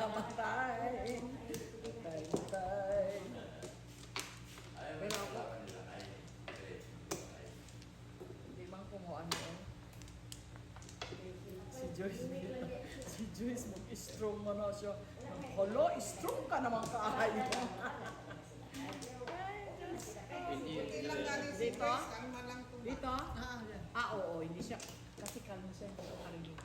Kamatay. Patay, patay. Pero ako, hindi man kumuha ano eh. Si Joyce, si Joyce mag-strong man na siya. Hala, strong ka naman kaayo. Ay, Diyos ko. Buti lang galing si Dito? Grace, kalma lang tumak. Dito? Ah, yan. Ah, oo, hindi siya. Kasi kalma siya, hindi ko karinig.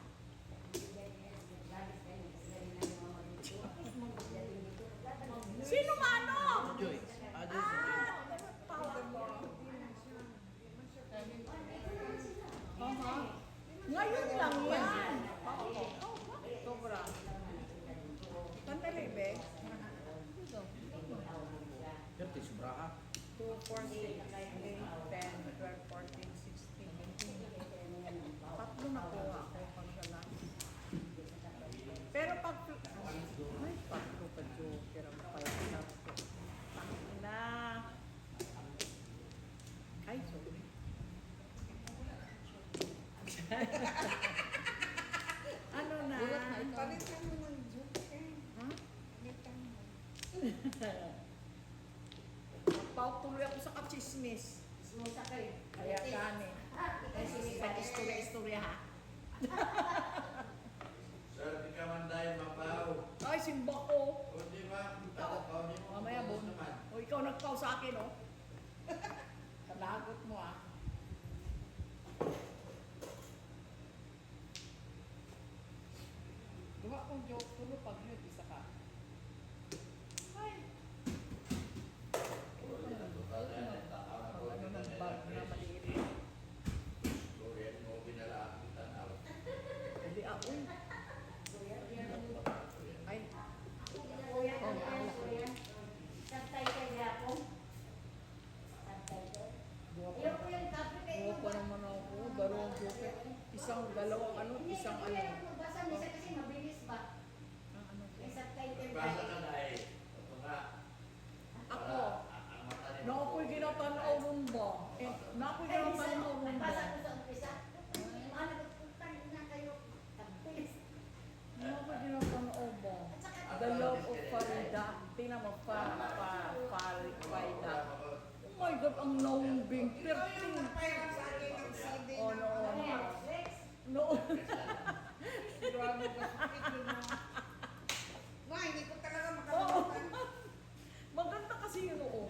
Sino mano? Joyce. Ah, Joyce. Ah, tawa mo. Aha. Ngayon lang yan. Oo. Sobra. Sandali, be. Pero sobra ka. 2, 4, 6, 8, 10, 12, 14, 16. Tatlo nakuha ko pag lang. Pero pag... Ay, tatlo pa joker ang pala. Na. Ay, sorry. Ano na? Palitan mo ng joke eh. Ha? Palitan mo. Pautuloy ako sa kachismis. Sumusa kayo. Kaya gani. Ay, sa istorya-istorya ha. Sir, di ka man dahil mapaw. Ay, simba ko. O di ba? Tatakaw niyo mo. Mamaya, bon. Naman. O, ikaw nagpaw sa akin, oh. Kalagot mo, ah. Duha kong joke, tulo pag yun, isa ka. Ay, pag ano ng bag na maliit. Korean mo binala ang tanaw. Hindi, ah, uy. Ay, Kuya, kuya, kuya. Subtitle niya ako. Subtitle. duha pa. Ayoko yung kape kayo. Duha pa naman ako. Dalawang joke. Isang, dalawang ano, isang ano. Basa minsan kasi mabilis ba? Ah, ano to? May subtitle Basa tayo. ka dahil. Ito nga. Ako. Ang mata ni Na ako'y ginatanaw ron ba? Eh, na ako'y Ay, minsan, ginatanaw ron ba? basa ko sa umpisa. Mga nagpunta na kayo. Tagpis. Na ako'y ginatanaw ba? At saka, The Love of Farida. Tingnan mo, fa, fa, fa, Farida. Oh my God, ang lambing. Ikaw yung Perting. nagpahiram sa akin ng CD Oh, na no. Netflix. No. Grabe ka sakit yun. No? Ma, hindi ko talaga Oo. makalimutan. Maganda kasi yun, oo.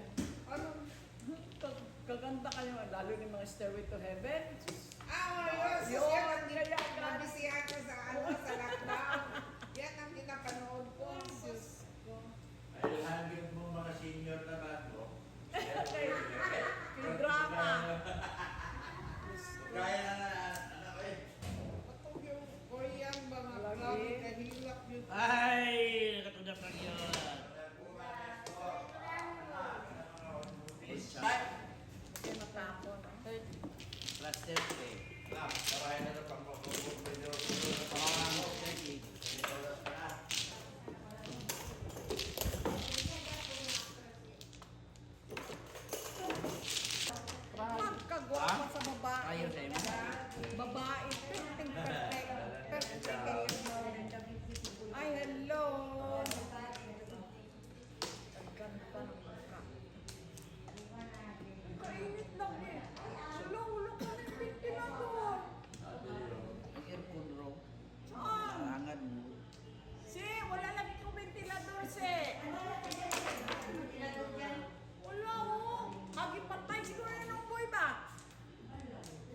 Ano? Kaganda kayo, lalo ng mga Stairway to Heaven. Sus. Ah, oh, yun. Sus, Yun, yan ang kaya nabisihan ko sa, ano, sa lockdown. Yan ang pinapanood ko. Diyos ko. Ay, hanggang mo mga senior naman mo. Kay drama. Kaya na, ano ko eh. Patong yung Korean mga Lagi. grabe kahilap yun. Ay, nakatudak lang yun. Kaya natapon. No? Plus 30. Ah, tarahin na lang pang makukuha. Pang 30. Pagkagwapa sa babae. Ayaw sa'yo mo? Babae, perfect, perfect. Perfect. Ay, hello. Ang ganda ng mukha. Kainit lang eh. Sula, wala ka ng ventilador. Ang aircon raw. Saan? Hangad mo. Si, wala lagi kong ventilador, si. Wala, oh. Kagi patay siguro na nung boy ba?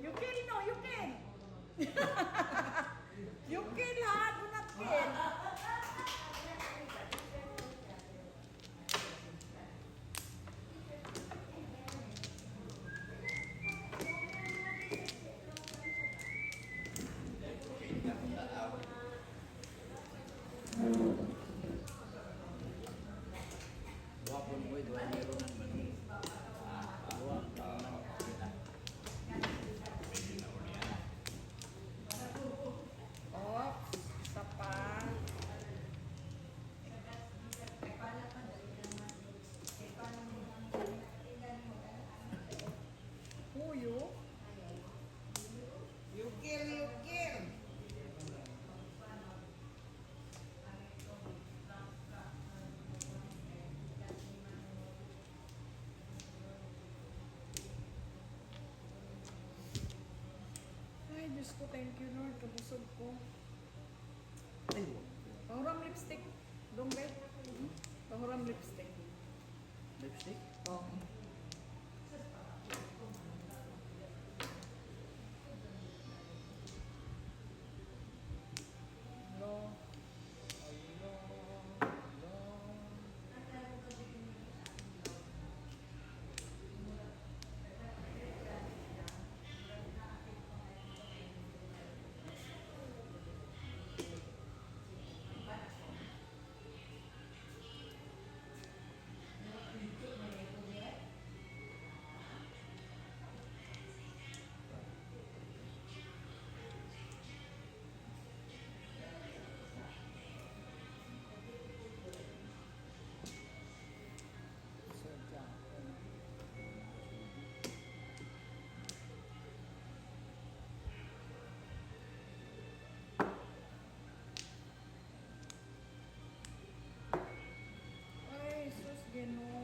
You kill, no? You kill. You kill, ha? Do not kill. Duha po mo, duha meron ng man. Duha, meron ng. Diyos ko, thank you Lord. Kabusog ko. Ay, Pahuram lipstick. Dong, be. Pahuram lipstick. Lipstick? Oh. Lo. Lo. Lo. Sadya. Ay, sus, Ginoo.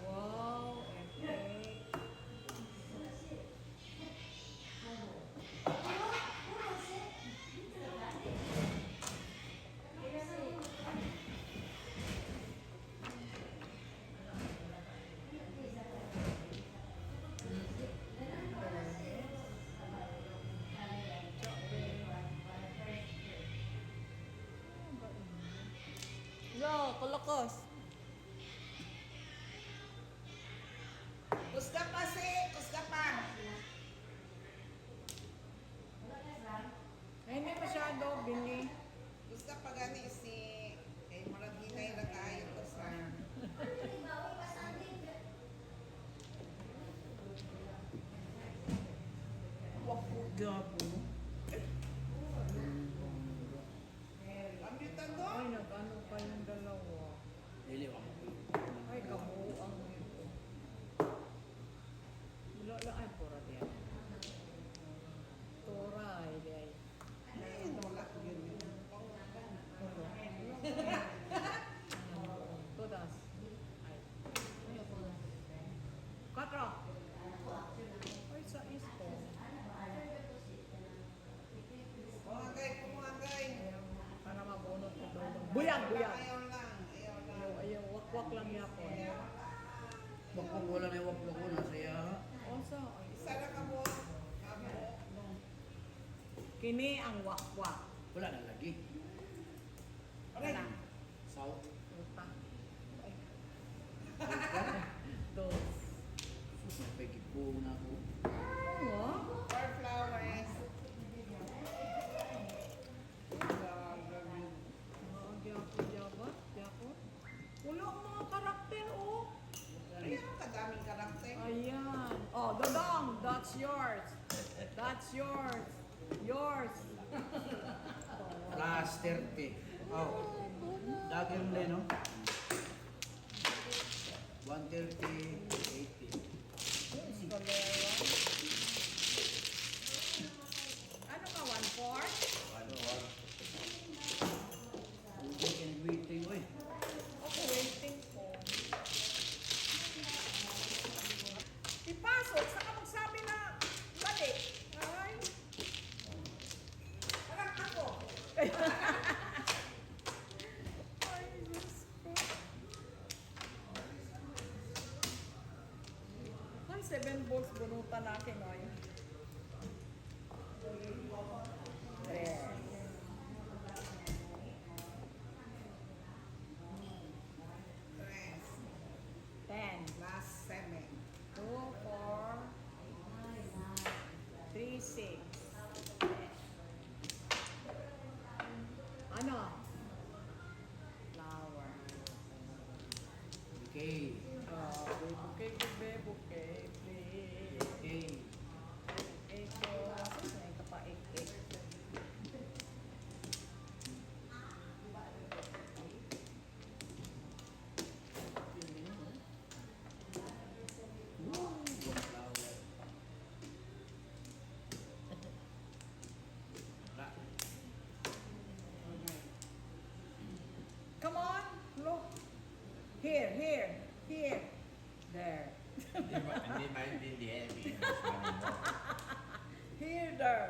Wow, epic. Lo, kulokos. Kusga pa si, kusga pa. Ay, hindi masyado, Billy. Kusga pa gani si, kay murag hinay ra tayo to sa. Wako gapo. Ambitan do. Ay, nag-ano pa yung dalawa. Dili, wako ko. Ay, kabuang ito. Wala lang, ay, pura diyan. Tora, ay, di ay. Ay, wala ko yun. Puro. Todas. Ay. Cuatro. Ay, sa isko. Kumagay, kumagay. Para mabunot ko daw. Buyag, buyag. Ayaw lang, ayaw lang. Ayaw, ayaw. Wakwak lang yapon. Wako wala na yung wako ko nasa iya. Osa, ay. Isa ra ka mo. Kamo. Kini ang wakwak. Wala na lagi. Aray. South. Uta. Ay. Dos. Sus, nagpagipo na ako. Oo nga. Four flowers. Mga gyapon, gyapon, gyapon. Wala ang mga karakter, oh. Ay, ang kadaming karakter. Ayan. Oh, Dodong, that's yours. That's yours. Yours. Plus 30. Oh. Dagger din, no? 130, 80. Escalera. Ano ka, 1-4? 1-4. Hindi can waiting, oy. Ako, waiting ko. Ipasok, saka magsabi na balik. Ay. Parang ako. Ay, Diyos ko. Ay, seven balls bunutan natin, ay. Tres. Tres. 10. Last seven. 2, 4, 3, 6. Ano? Flower. Okay. Ah, bouquet, bouquet, bouquet, please. Okay. Bouquet ko. Asa na yung kapaik-ik? Woo, one flower. Here, here, here. There. Hindi maintindihan yung English mo. Here, there.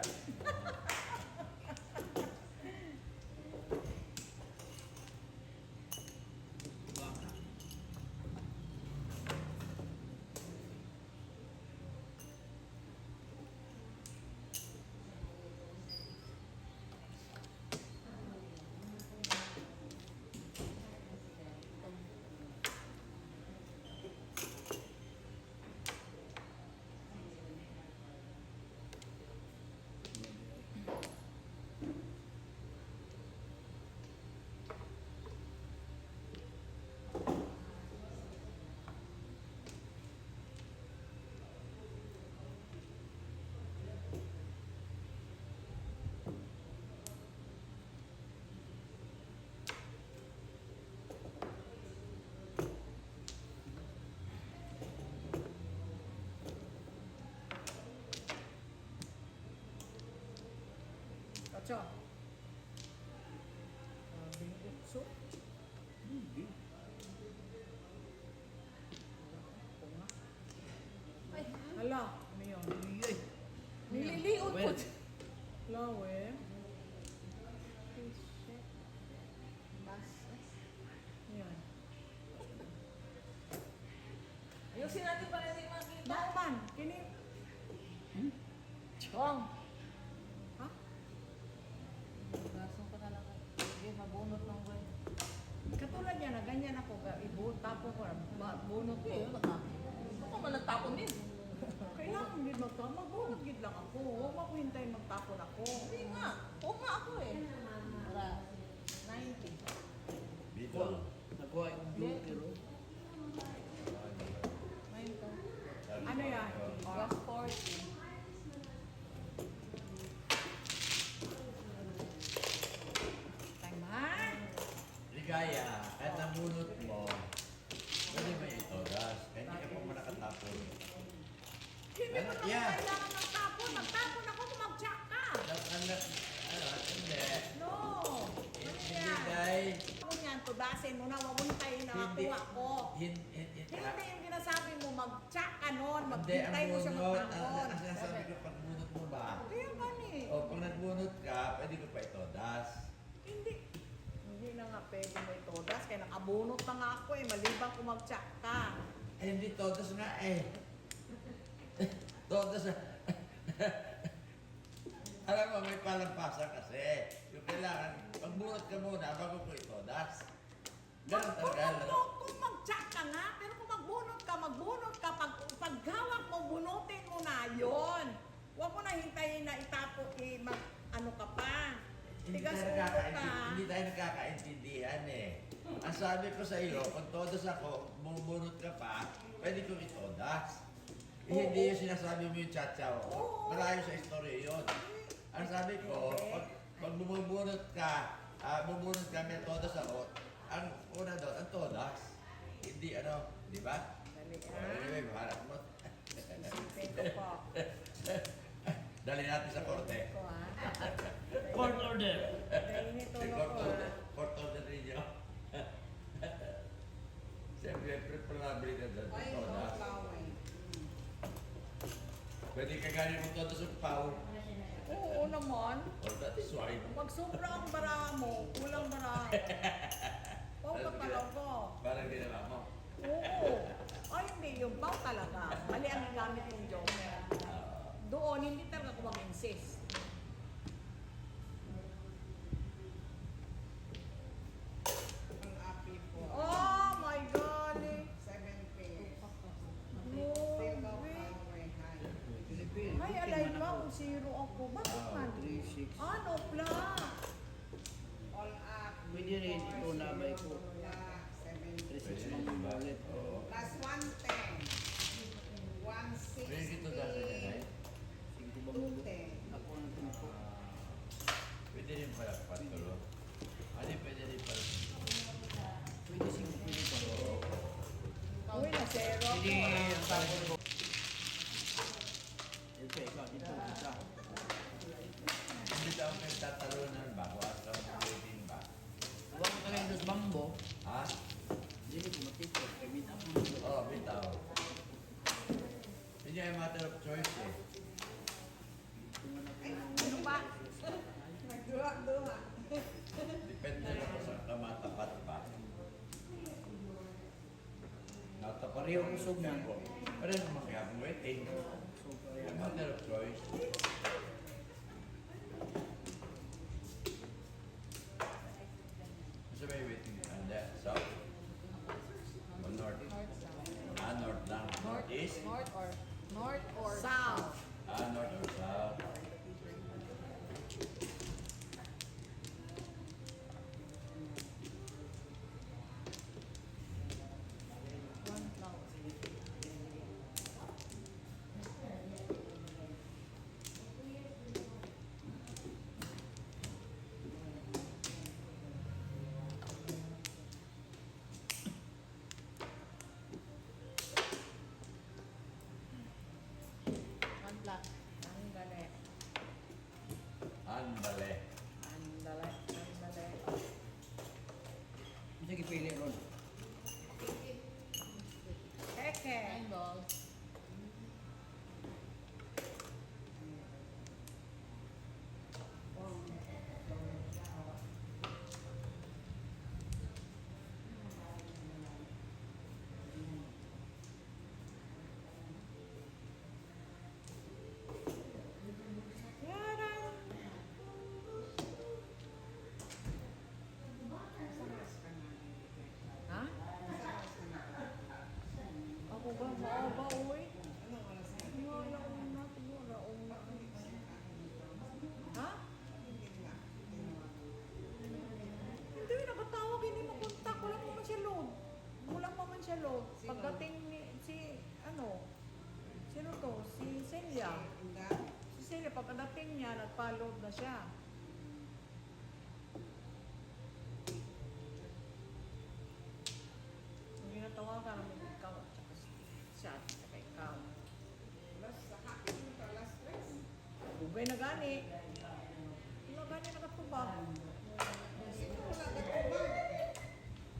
Baka. Ocho. Sabi ng utso. Hindi. Ako nga. Ay, Hala, ano yun? Ay, nililiot ko. Well. Flower. Bas. Yan. Ayusin natin para hindi makita. Bauman, kini. Chong. Ha? Gasong ko na lang. Sige, mabunot ng boy. Katulad niya na, ganyan ako. Ibu, tapon ko, bunot ko. Hindi, wala ka. Ako man nagtapon din. Kailangan hindi magtapon. Magbunot gid lang ako. Huwag mo ako hintayin magtapon ako. Hindi nga. Oo nga ako eh. Para 90. Dito. Nakuha yung joker, oh. 90. Ano yan? Plus 40. Time ha? Ligaya, kahit nabunot mo, pwede ba itodas? Kahit hindi ka pa mo nakatapon. Hindi mo naman Yeah. kailangan magtapon. Magtapon ako kung mag-check ka. Ano, ano, hindi. No. Ano Hindi, yan? dahil. Kung yan, tudasin mo na. Huwag mo hintayin na Hindi. makuha ko. Hindi, Hindi yung ginasabi mo, mag-check ka nun. Hindi, ang Maghintay mo siya bunot. Ang, magtapon. ang sinasabi ko, pag bunot mo ba? Kaya gani. O, pag nagbunot ka, pwede ko pa itodas. Hindi. Hindi na nga pwede mo itodas. Kaya nakabunot na nga ako eh. Malibang kung mag-check ka. Eh, hindi todas nga eh. Todas na. Alam mo, may palampasan kasi. Yung kailangan, magbunot ka muna bago ko itodas. Ganun Kung, talaga. kung mag-check ka nga, pero kung magbunot ka, magbunot ka. Pag, paghawak mo, bunutin mo na yon. Huwag mo na hintayin na itapo, eh, mag, ano ka pa. Hindi Tigas tayo, ulo ka. nagkakaintindi, hindi tayo nagkakaintindihan eh. Ang sabi ko sa iyo, kung todas ako, bubunot ka pa, pwede kong itodas. Eh, hindi yung sinasabi mo yung tsa-tsa. Oo. Malayo sa istorya yun. Ang sabi ko, pag bumubunot ka, bubunot ka, may todas ako, ang una doon, ang todas. Hindi ano, di ba? Dali Oh, ah. anyway, bahala mo. Isipin ko po. Dali natin sa korte. Ko ah. Court order. Dainit May ulo court ko order, ah. court order ninyo. Siyempre, preferably na doon, Ay, no, todas. laway. Pwede ka galing mo todas ang pau. Oo naman. Or that is why. Pag sobra ang bara mo, kulang bara. Pau ka talaga. Parang ginawa mo. Oo. Ay, hindi. Yung pau talaga. Mali ang gamit ng joker. Doon, hindi talaga ako mag-insist. Ang api po. Oh my golly. 7 pairs. No Still go way. power high. Pilipin. Ay, alay ka. Kung zero ako. Bakit man? 3, 6. Ano, pla? All up. Pwede rin ito labay ko. Wala, 7. 3, 6 man ulit. Oo. Plus 110. 160. Pwede ito dati na eh. Sige ba mo? 210. Ako ang tumpo. Pwede rin pala patulo. Ano pwede rin pala? Pwede 5, pwede pa. Uy, na zero ako. Pwede ah. ang tapon ko. Ito, ikaw dito. Isa. Hindi daw may tatalunan ba? Kung asa mo pwedeng ba? Huwag ko talaga yung dos bambo. Ha? Hindi ko matito. matter of choice eh. Ano ba? Nagduha-duha. Depende lang kung saan ka matapat pa. Natapat Pareho kusog man. Pareho naman kaya kung waiting. So, pareho. A matter of choice. Sa may waiting, hindi, south? O north? North, south. Ah, north lang. North, East? north or South. Ah, north or south? One flower. One black. Andale. Andale. Andale. Andale. Hindi gipili ron. Eke. Nine balls. Yaran. Ha? Ako ba? Mao ba, uy? Anong oras na? Wala na. Wala na. Ha? Hindi, nakatawag, hindi makontak. Wala pa man siya load. Wala pa man siya load. Sino? Pagdating ni, si, ano, sino to? Si Celia. Inda? Si Celia, pagdating niya, nagpa-load na siya. Hindi natawagan namin ikaw at saka siya at saka ikaw. Alas, hapit mo to, alas tres. Ugay na gani. Wala gani nakatubag. Sino wala nagtubag?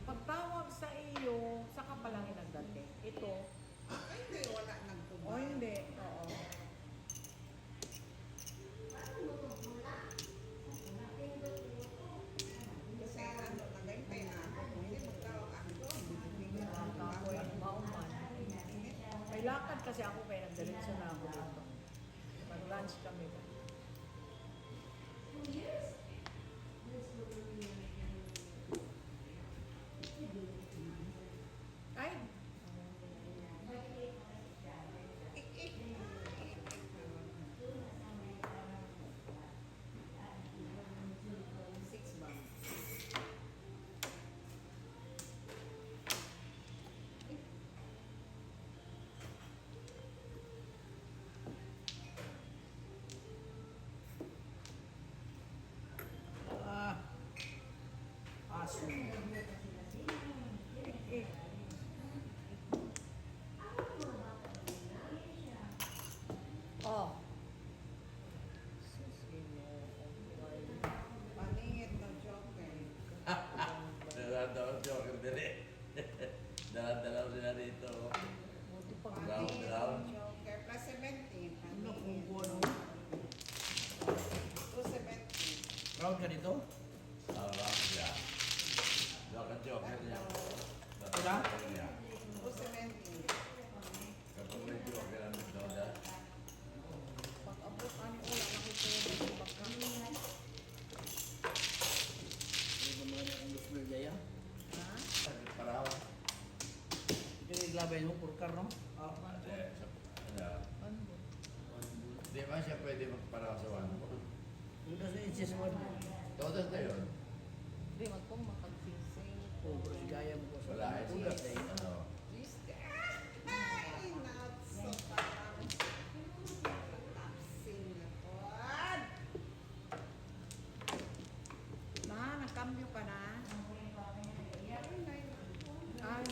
Pagtawag sa iyo, saka pa lang nagdating. Ito, Ay, hindi, wala nagtubag. o hindi. Oo. Kasi ano, nagantay na ako. Kung hindi magtawag ako, hindi na Ako ay mauman. May lakad kasi ako kaya nagdiretso na ako dito. Mag-lunch kami ba? Ay, Ik, ik. Six months. Ah. Aso. eh. Oh. Sus, Ginoo. Paningit ng joker. Dala-dala joker dali. Dala-dala sila rito. Buti pa. Round, Paningit round. ng joker. Plus 17. Ano kung Paningit. kuha no? 270. Round ka dito? Ah, round siya. Joker, joker niya. Wala? Joker niya. 270. Kapag may joker ang McDonald's, Pag-abot ani wala na ko pwede baka. Ano ba mga akong gusto jaya? Ha? paraw. Ito yung iglabay mo, purkar no? Ah. Hindi, ano, hindi man siya pwede magparaw sa one ball. Ito sa inches one. Todas na yun. Hindi, magpong makagsingsing. Oh, pero si Gaya mo ko sa Wala eh. Ugat eh. Ano, Please. Ay, not so parang tapsin na po. Na, nagkambyo ka na? Ay,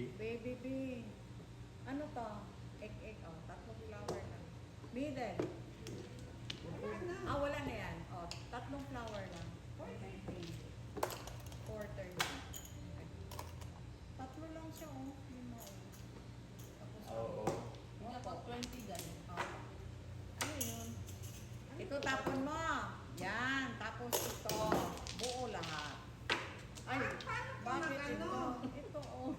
Baby. Baby B. Ano to? Ek, ek, oh. Tatlong flower lang. Middle. Wala na. Ah, wala na yan. Oh, tatlong flower lang. 430. 430. Okay. Tatlo lang siya, oh. Lima, oh. Tapos, Oo. Dapat 20 ganun. oh. Ano yun? Ito tapon mo. Yan. Tapos ito. Buo lahat. Ay, Paano kung bakit ito? mag-ano? Ito, oh.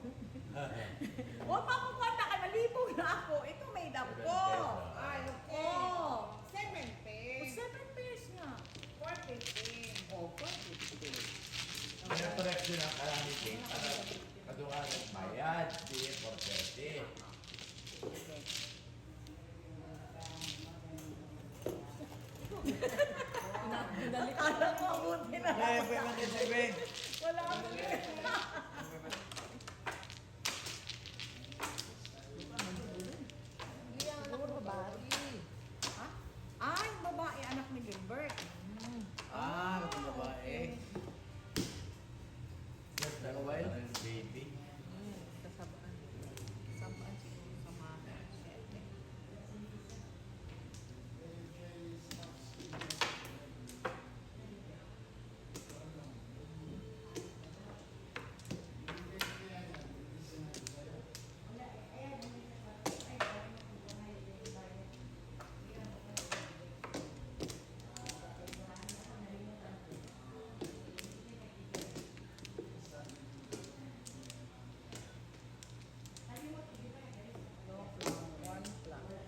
Huwag pa akong kwanta kay malibog na ako. Ito made up ko. Ay, okay. Oh. 7 pairs. 7 pairs nga. 415. Oh, 450. Kaya correction ang calamity para kadungan ng bayad, di 430. Okay. Akala ko mabuti na. Eh, pwede man din sabi. Wala akong Hindi ang anak ko babae. Ha? Ay, babae anak ni Gilbert. Ah, katong babae. Yes, Mobile? Baby. Kasabaan. Kasabaan siguro sa mga siyete. No, one flower.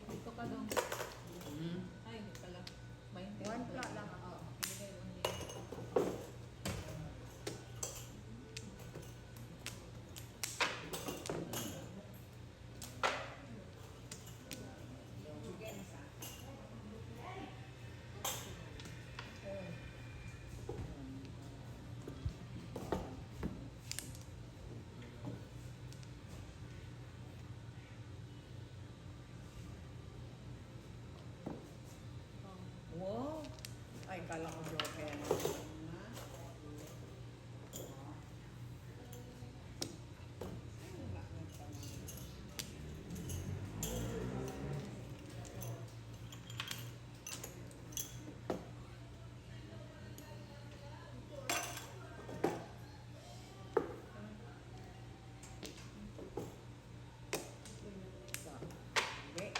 Dito ka dong. Ay, hindi pala. 20. One pla lang ako. Ibigay one din. Wow. Ay, kala ko joker. Hindi.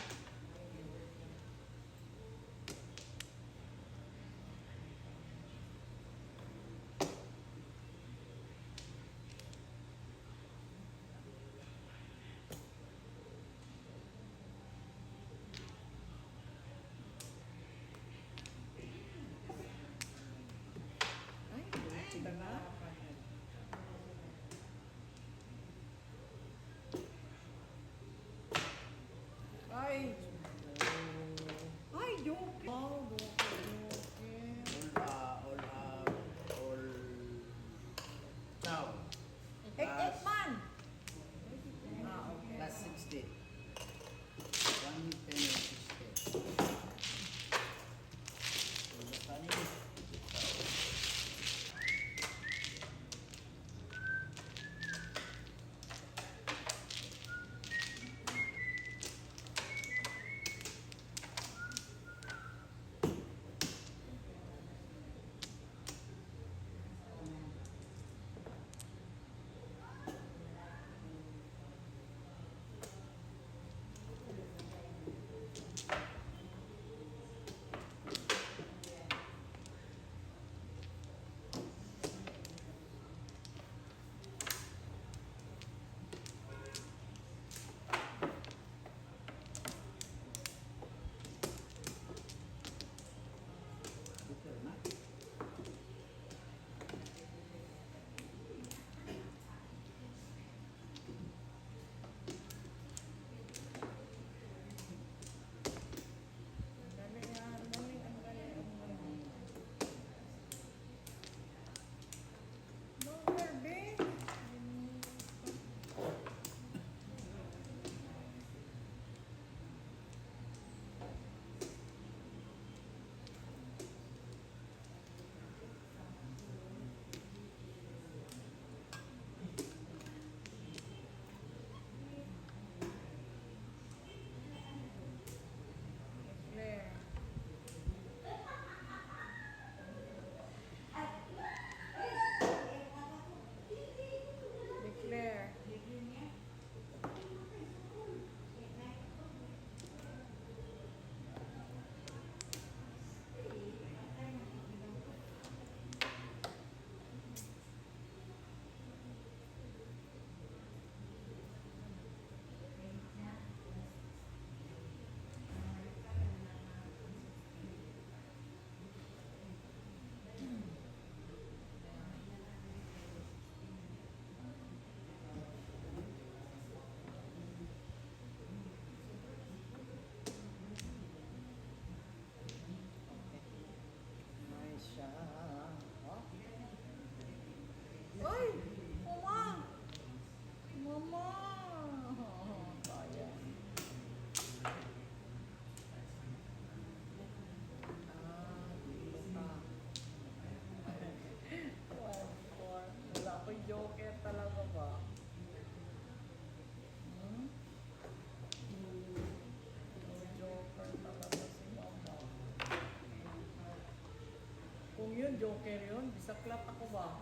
joker yun. Bisaklat ako ba?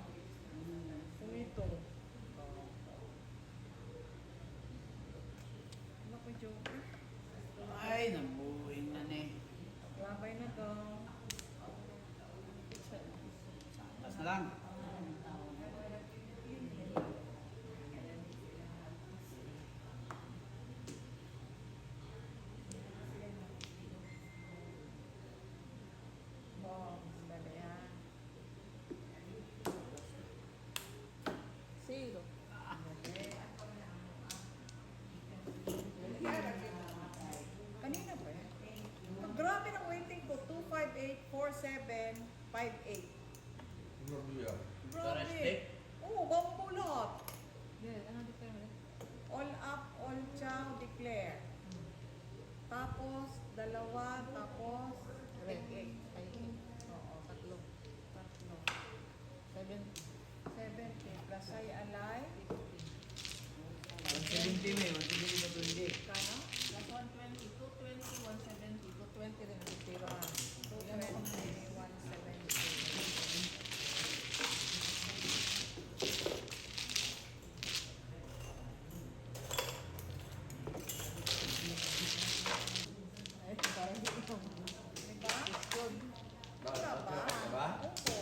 Kung ito. Wala ko joker. Ay, nabuhin na ni. Labay na to. Santas na lang. Oh, dali ha. Zero. Dali. Kanina ba yan? Oh, grabe ng waiting ko. 2, 5, 8, 4, 7, 5, 8. Grabe ah. Grabe. Stick? Oo, bambu lahat. Yeah, ano declare? All up, all chow, declare. Tapos, dalawa, tapos, Red. take eight. Ay, eight. Oo, Tatlo. tatlo. 70. 70 plus ay alay. 170 may, 170 ba 20? Kano? Plus 120, 220, 170, 220 rin ang zero. Ah, 220, 170. Ay, parang hindi ko. Diba? Good. Wala ba? Diba? Opo.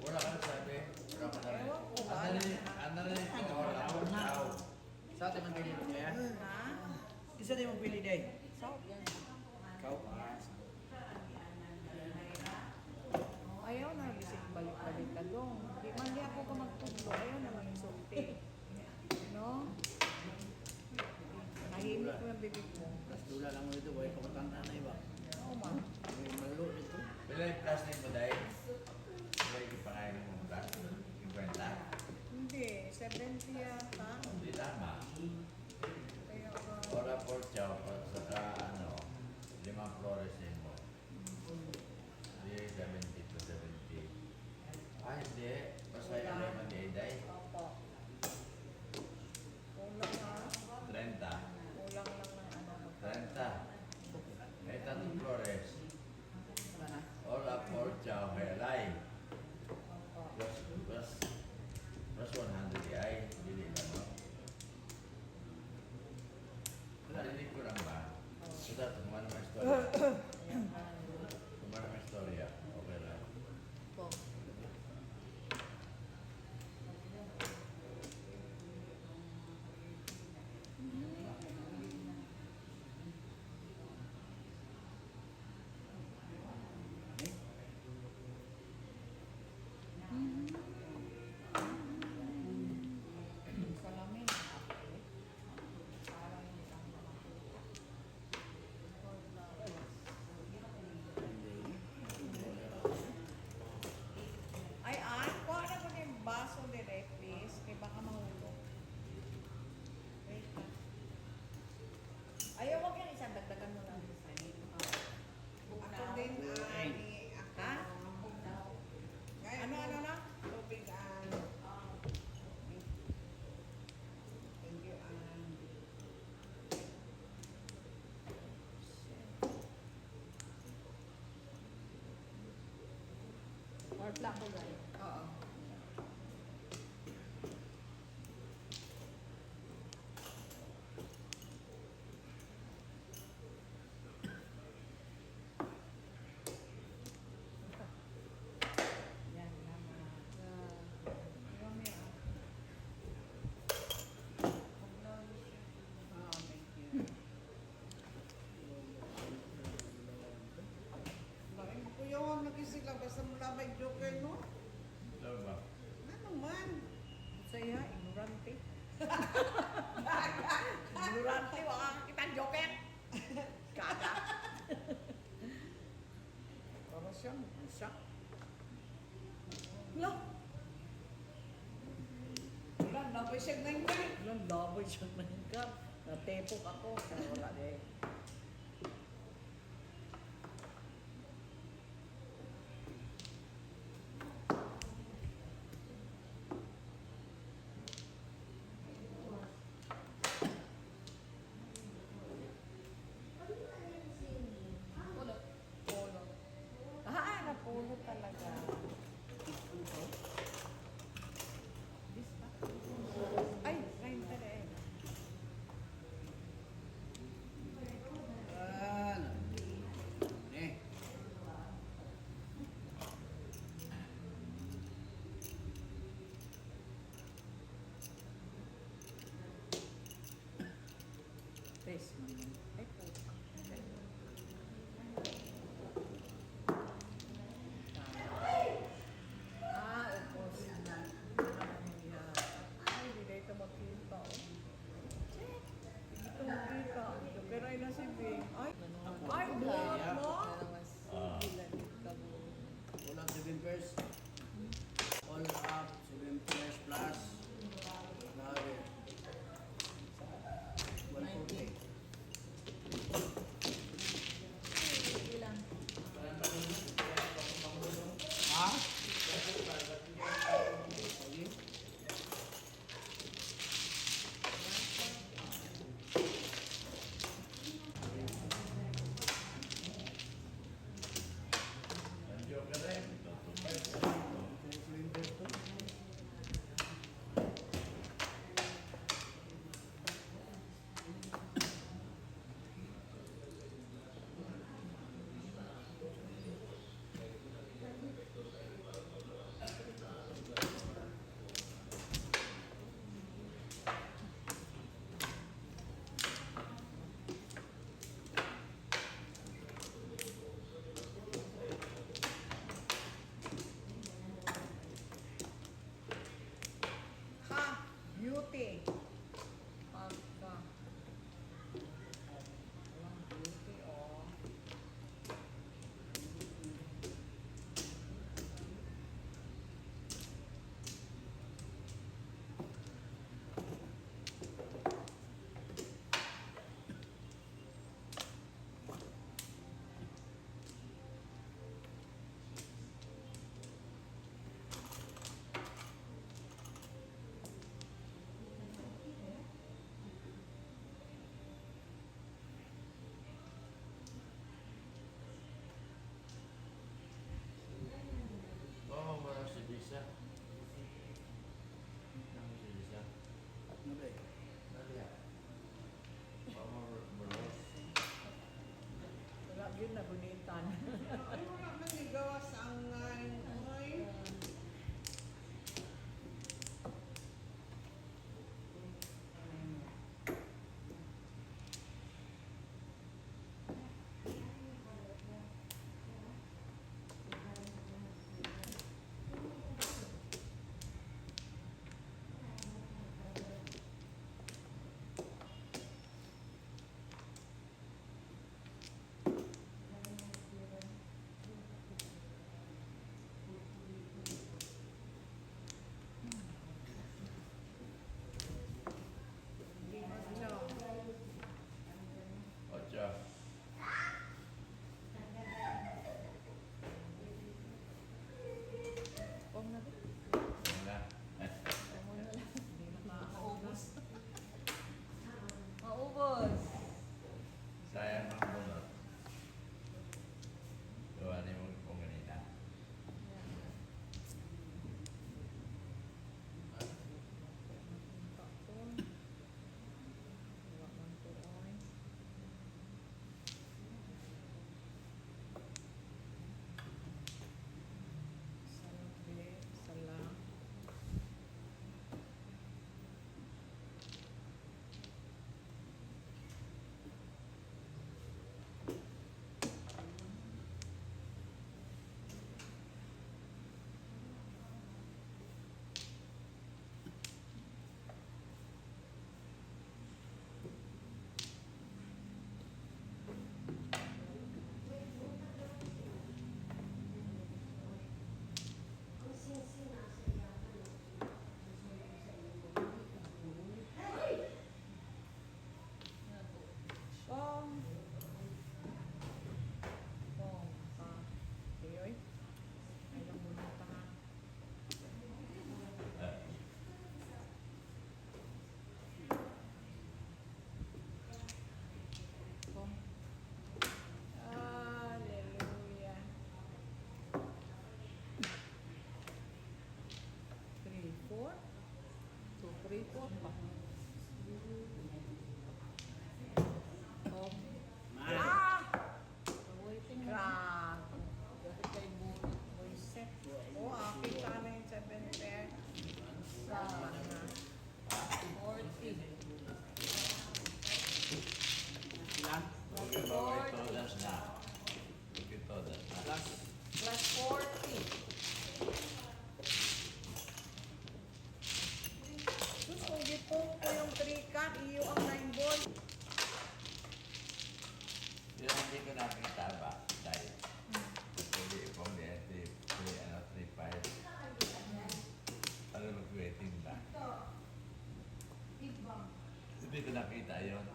Wala ka na sabi. Wala ka na rin. Ewan ko ba? Ang narinig ko, wala ko. Ciao. Sa atin man pili niya. Ha? Isa din mo pili day. South. Ikaw ah. Oh, ayaw na bisig balik-balik ka dong. Di man di ako ka magtudlo, ayaw na mag-insulti. No? Nahimik mo yung bibig mo. Plus dula lang mo dito, way pakutang na iba. Oo ma. May malo dito. Pila yung plastic mo dahil? Pila yung pakain mo plastic? Yung kwenta? Hindi, 70 yata. Hindi tama. Kaya ka. Ora por chow, at saka ano, limang flores din mo. Hindi, 70 to 70. Ah, hindi. Basta yung lemon di day. Opo. Kulang ha. 30. Kulang lang ng ano. 30. May tatlong flores. Wala na. Ora por chow, helay. Opo. Plus, plus, plus 100 di ay. Dili ba, no? Narinig ko lang ba? So, dapat kung ano may istorya. Kung ano may istorya, okay lang. Po. Salamin. Parang hindi lang makita. Ay, ay, kuha na ko yung baso dire, please. Kaya baka mahulog. Wait lang. Ayaw, wag yan isa. Dagdagan mo lang. Ako din, ani. Ako. Ha? Kaya Ano, ano na? Tubig, an. Thank you, an. Or black ko guys. Oo. Yan, naman. Yung may, ah. Oh, thank you. Lain mo kuya, lagi sila basta mula may joker, no? Ano ba? Ano man? Saya, ignorante. Ignorante, wala kang kitang joker. Kaga. Para siyang siya. Lo, Wala, nabay siya ngayon. Wala, laboy siya nangkap. Natepok ako. Pero wala din. Polo. Ah, napolo talaga. nabunitan. Ay, wala man gawas ang 9. Ay. Ocho. 8. Pong na ba? Wala. Pong na lang. Hindi na makaubos. Maubos. Sayang ang bunot. Gawa ni mo kung ganina. Wala man to, oy. Salabi, sala. Ang singsing nasa iyakan. Pong. Pong. Pa. Sige, oy. Ay, lang muna pa ha. Pong. Hallelujah. 3, 4. 2, 3, 4 pa. Pong. Ah! Waiting na. Grabe. Dapat kay bunot. Buisit. Oh, akin sana yung 7 pair. Sa 40. Ilan? Okay, bawal todas na. Okay, todas na. Plus. Plus 40. Sus, kung gipong ko yung 3 cut, iyo ang 9 ball. Yun ang hindi ko nakita ba? Dahil. Hindi ipong di, 3, 3, ano, 3, 5. Ano mag-waiting ba? Hindi ko nakita yun.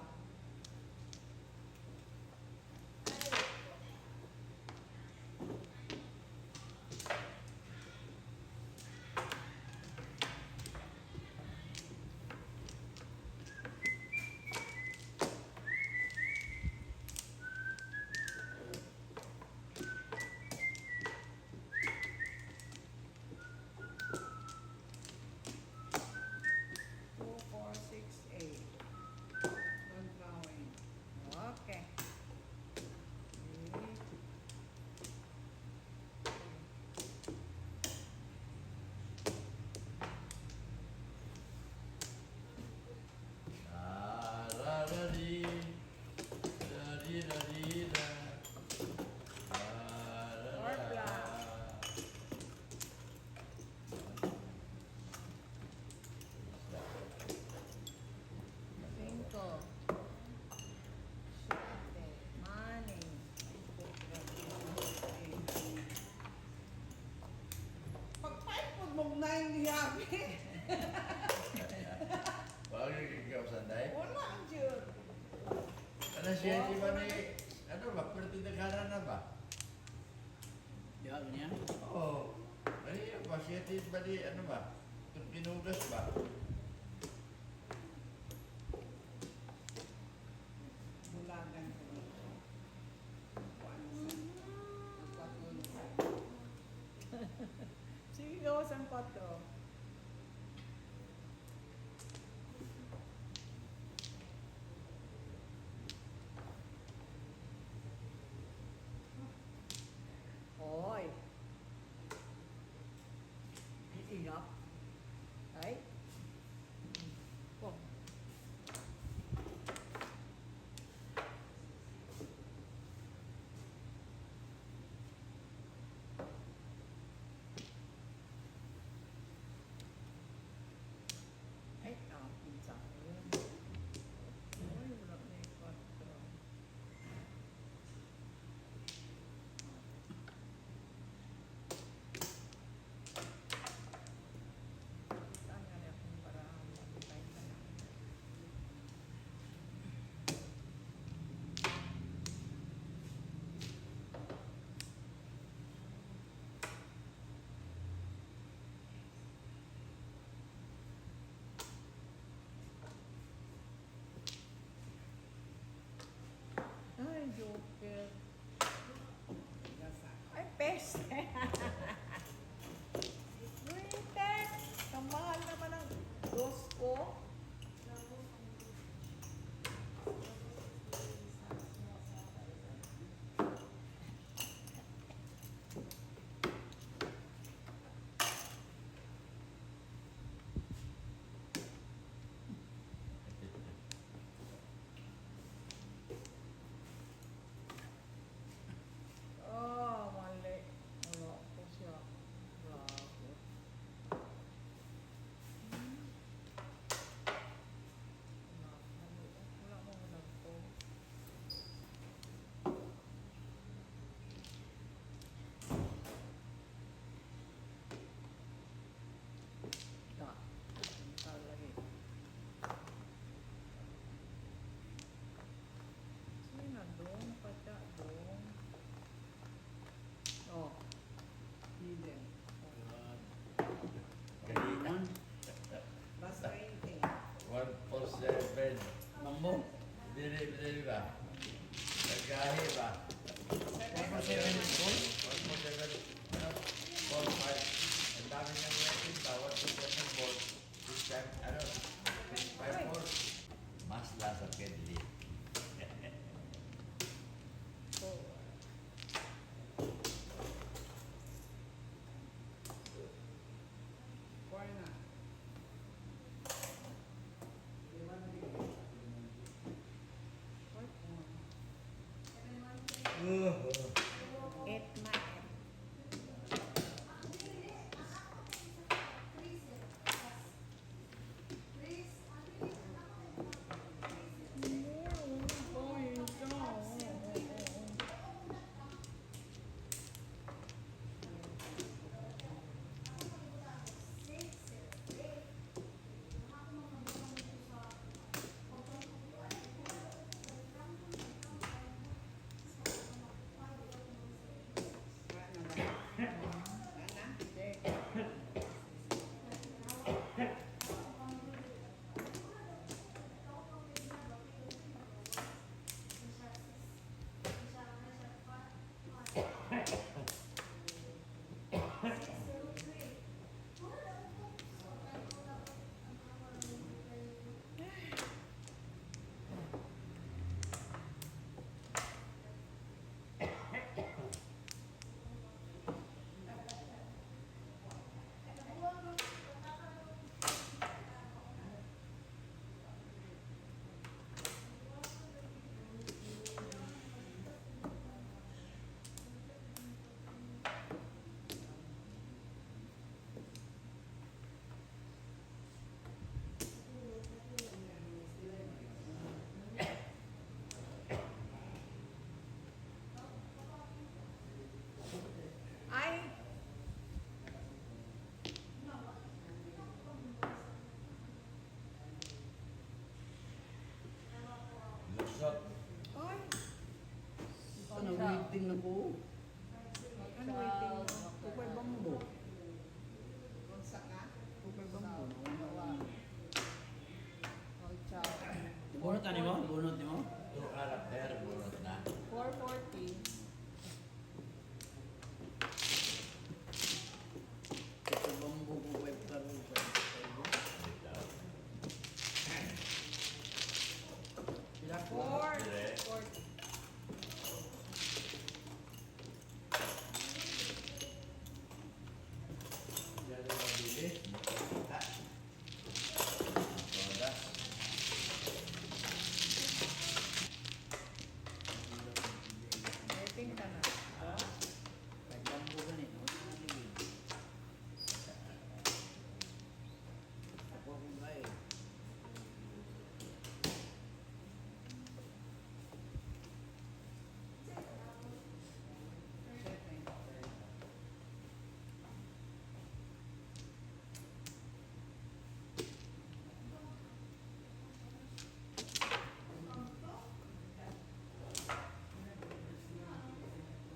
Two, four, six, eight. Ang drawing. Okay. Eight. La la la di, la di la di la, la la la. Cinco. Siete. Money. Pag 5 po mong 9 dihabi. Wag ikaw sanday. Wala ang Diyos. Ano siya di ba ni ano ba pertinagaran na ba? Ya, ganyan. Oo. Ano yun ba siya di ba di ano ba? Itong kinugas ba? Bulagan ko. Kuan sa. Ang kwatro na sa. Sige, gawas ang 4. yung joker. Gasa. Ay, peste. Wait, kamahal naman ang dos ko. Oh, mali. Wala ko siya. Grabe. Wala, mali. Wala akong nagpo. Da. Talagi. Sino dong? Patya dong. Oh. Hidden. Kanina. Basta 20. 147. Bambo. Dili, dili ba? Nagkahi ba? 147 ball. 147. Ano? 4, 5. Ang dami niyang rating ba? 147 ball. This time, ano? 6, 5, 4. Mas lasa kay Dili. Four. 4 na. Eight na eight. Wala na ba? Wala na? Ay! Lusot. Ay! Ano, waiting na ko. Ano waiting mo? Kupay bambo. Unsa ka? Kupay bambo. Oh, ciao. Bunot ani mo? Bunot ni mo? Two character, bunot na. 440. Kupay bambo, kupay karo, kupay bambo. Pila ko? 4. Dire. 40. Diyan ang mabili. Ha? Todas. Waiting ka na. Kupay bambo gani, no? Ako akong gay.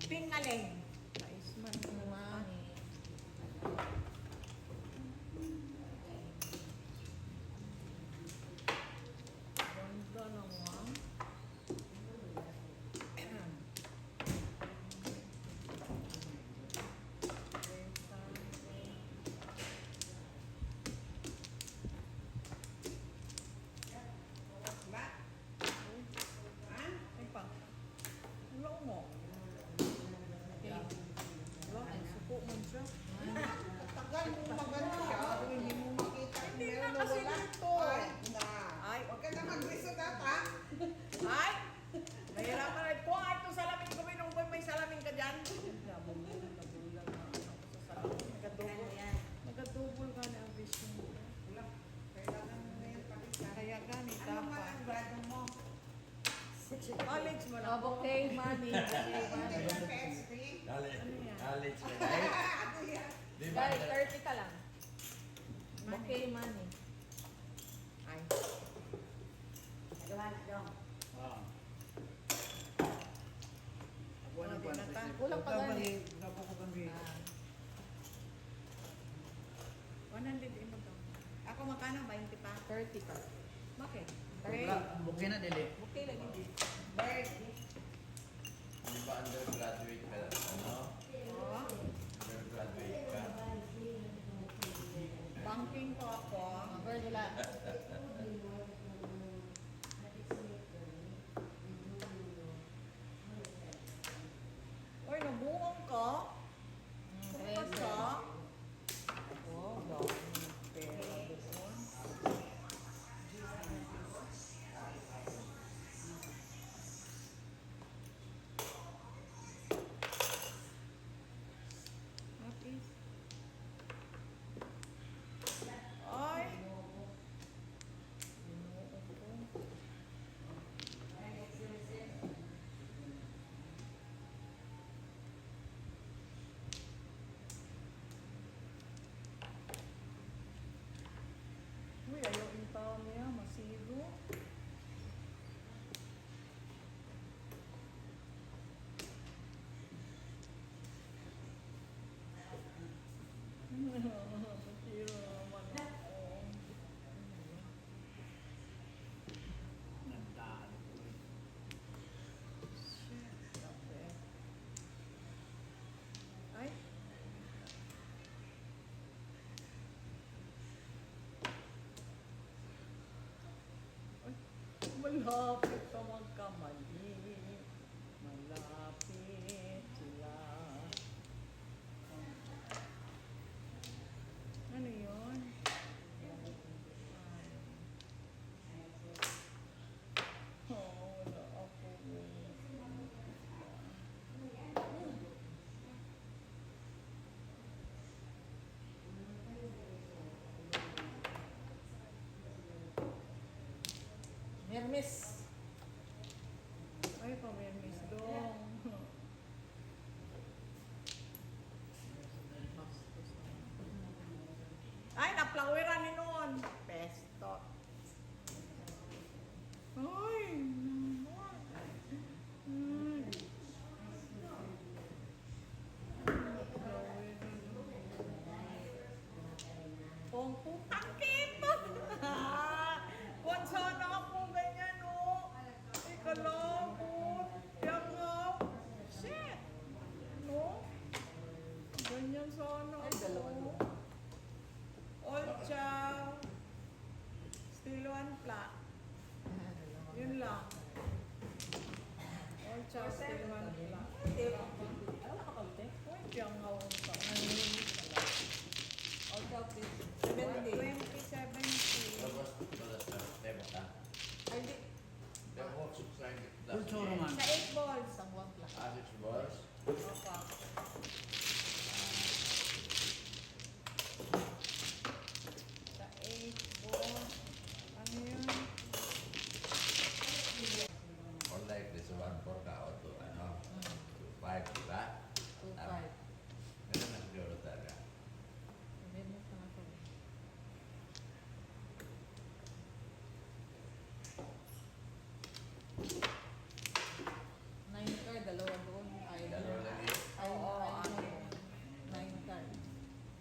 Pingaling. Sais man. Mami. Ganda naman. College ka, right? Di ba? Guys, 30 ka lang. Okay, money. Ay. Nagawa na dong. Ah. Ako na Oh, di na ta. Kulang pa gani. gani. 100 imo to. Ako magkano? 20 pa? 30 ka. Bakit? Wala, bukay na dili. Okay lagi di. Bird. Di ba undergraduate ka? Ano? Oh, Undergraduate ka? banking ko ako. Bird wala. Uy, nabuong ka? Kumakas ka? Wow, dami ng pera doon. What is? Ay! Ginoo ko. Uy, ayaw yung tao niya, masilo. Masiro naman ako. Nagdalo ko eh. Shit, grabe. Ay. Ay, malapit ka magkamali. Malapit sila. Ano yun? Ay. Oh, wala ako. Mermis. Ay, pamermis dong. Ay, naplawiran ni noon. Pesto. Ay, naman. Ay. Pong putang kita. Kung sana ako ganyan, oh. Ikalabot. Yangap. Shit. No? Ganyan sana Ay, dalawa ako. doon. All chow. Still one plat. Yun lang. All chow, still one plat. Wala ka kaunti. Uy, piyangaw ang tao. All out please. 70. 2070. Tapos, todas na. Demo ka? Ay, di. Demo, subscribe. Kultura man. Sa 8 balls. Isang one plus. Ah, six balls. Opo. Sa 8 balls. Ano yun? Or like this, one four ka o two, ano? 2-5, di ba? 2-5. Ganun na siguro talaga. Mermis na nga siya. Nine card, dalawa doon. Ay, Dalawa lagi. Ay, Oo, ay, akin. nine card.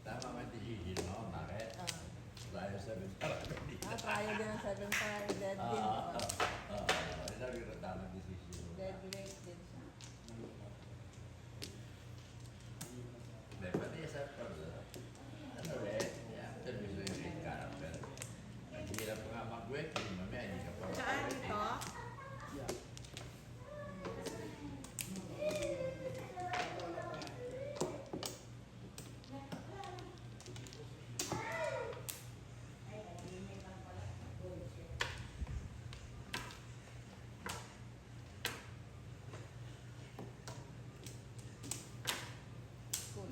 Tama man decision mo, bakit? Ah, Tayo sa ah, tayo din ang seven card. Dead din. Ah, Diba? ah, ah, sabi ko tama decision mo. Dead weight din siya. Hindi, pati sa ano rin, after gusto yung main character. Ang hirap nga mag-wait, eh, mamaya hindi ka pa Saan mag-wait, eh. ito? Yeah.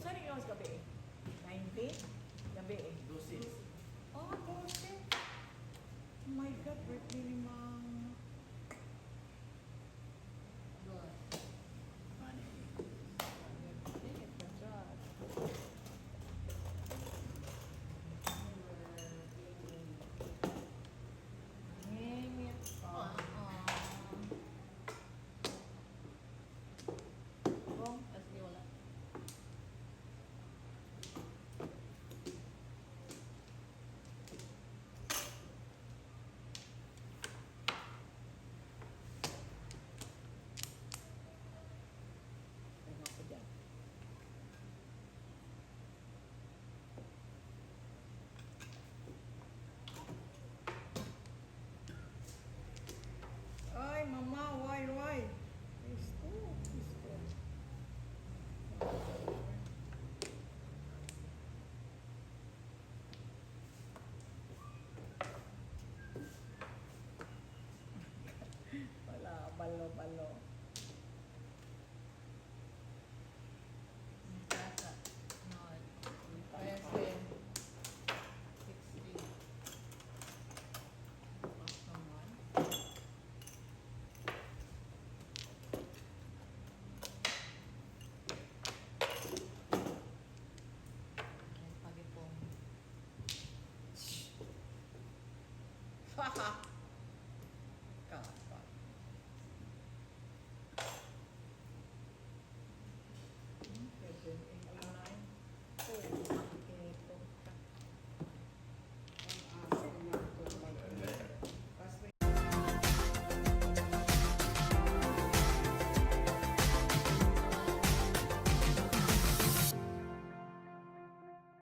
Saan yung oras gabi eh? 90? Gabi eh. Dusin. Oh, 12. Oh my God, birthday ni Mama. Doon. Money. Tingit ka dyan. Ha ha.